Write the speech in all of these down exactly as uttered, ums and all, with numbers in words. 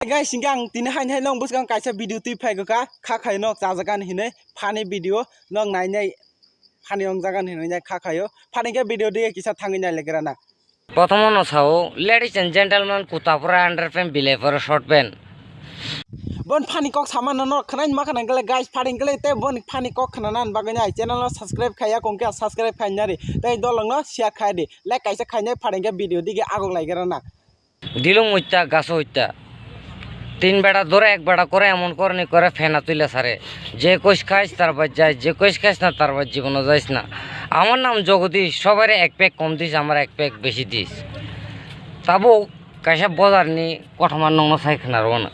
Guys, hingke ang tini hain hai nong bwskang kaisa video twi phai kha, kha khai nok chajagan hinwi funny video nok nainai funny ong jagan hinwi nai kha khaio. Funny khe video dige kisa thangwi nai legra na. Prothom no sao, ladies and gentlemen, kutapura underpant, bilaipura short pant. Bon funny kok sama no no khnain ma khnain kale guys, funny kale te bon funny kok khnanan bagwi nai channel no subscribe khaiya kongke subscribe khainari. Tei dolong no share khai di. Like kaisa khainai funny khe video dige agok lai gra na. Dilung hoitta, gaso hoitta. তিন বেটা ধরে এক বেটা করে এমন করে নি করে ফেনা তুলে সারে। যে কইস খাইস তার বাদ যায়, যে কইস খাইস না তার বাদ জীবনও যাইস না। আমার নাম জগদীশ, সবারই এক প্যাক কম দিস, আমার এক প্যাক বেশি this. Tabuk kaisa bozar ni kothoma nongno sai khna rw na.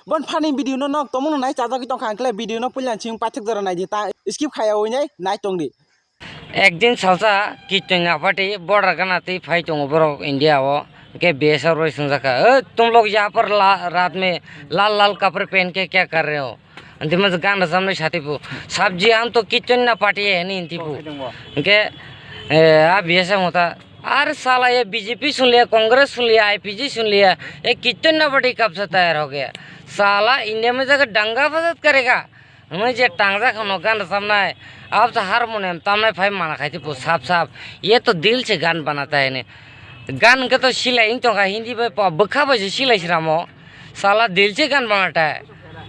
Bon funny video no nok tomung nai chajagwi tongkha ang kle video no puila ching paithak jora nai di ta skip khaya oi nai nai tong di. Ekdin salsa Kitchen Napati border gana twi phai tongo borok India o, hwnkhe B S F roi swngjak kha, "Oi, tum log yaha par la, raat mein lal lal kapre pehen ke kya kar rahe ho?" Anti mas gan rasam nai sati pu, "Sabji hum to Kitchen Napati hai nahi," anti pu. Hwnkhe, eh, a B S F mota, "Are sala, ye B J P sun liya, Congress sun liya, I P G sun liya, ye Kitchen Napati kab se tayar ho gaya? Sala, India mein jake danga fasad karega." Hwnwi je tangjak hwno gan rwchapnai, abo se harmonium tamnai phai mana khai tipo sap sap, "Ye to dil se gan banata hai," hwnwi. Gan hwnkhe to silai wng tongkha Hindi bai po, bwkha bai se silai sramo, sala dil se gan banata hai.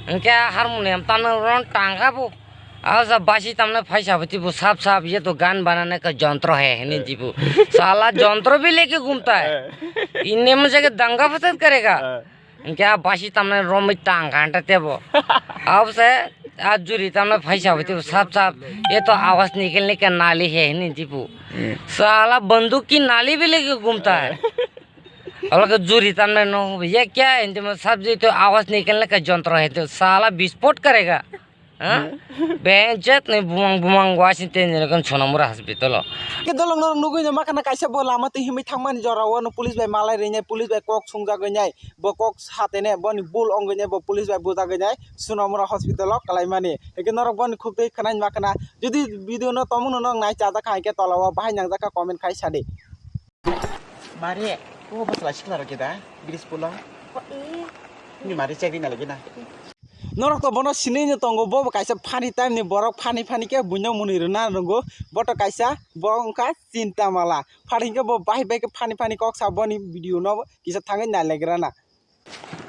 Hwnkhe harmonium tamnai ron tangkha bo, abo se basi tamnai phai sabo tipo sap sap, "Ye to gan banane ka jontro hai," hwnwi tipo. Sala jontro bhi leke ghumta hai. Inne mein jake danga fasad karega. Hwnkhe a basi tamnai romwi tang kha hwnta tebo. Abo se a juri tamnai phaisa bai tebo sap sap, "Ye to awas nikalne ka nali hai," hwnwi tipo. Sala banduk ki nali bhi leke ghumta hai. Abo khe juri tamnai no, "Ye kya hai?" Hwnti mo, "Sabji to awas nikalne ka jontro hai," to sala bispot karega. Ha? Benjet ni bumang bumang wasin ten jene kon Sonamura hospital o. Ke dolong norok nugui no makana kaisa bo lama twi himwi thangmani jora o no police bai malai rinai, police bai kok sungjagwi nai, bo kok satene boni bul ongwi nai, bo police bai bujagwi nai Sonamura hospital o kalaimani. Eke norok boni khuk twi khwnai makana. Jodi video no tomung no nai chajak kha hwnkhe tola o bahai nangjak kha comment khai sadi. Mare, o bwsla sikla rok khe da, bridge pulo. Ni mare chekri na lagi na. Norok to bono sinui no tongo, bo bo kaisa funny time ni borok, funny funny khe buino mwnwi rwna nwngo. Bo to kaisa, bo wngkha Chinta Mala. Funny khe bo bahai bai khe funny funny kok sa boni video no kisa thangwi nai legra na.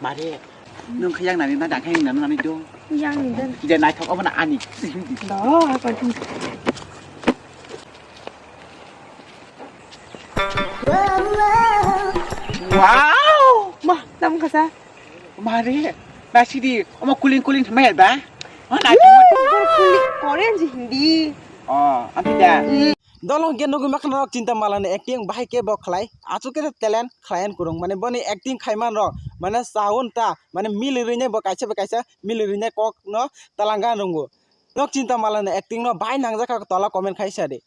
Mare, nwng khe yang nani na dang khe yang nani nani do? Yang ni den. Kida naithok obo na ani. Do, apa tu? Wow! Ma, tam kasa. Mare, nasidi, omo kuling kuling thangmaya da? Oh, na Korean ji Hindi. Oh, anti da. Dolo hwnkhe nugui makhna rok Chinta Mala ni acting bahai khe bo khlai, achuk khe talent khlai an kwrwng, mane boni acting khai man rok, mane saun ta, mane mili rwinai bo kaisa bai kaisa mili rwinai kok no talanga nungo. Nok Chinta Mala ni acting no bahai nangjak kha tola comment khai sadi.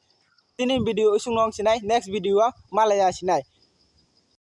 Tini video isuk no wng sinai, next video o malaya sinai.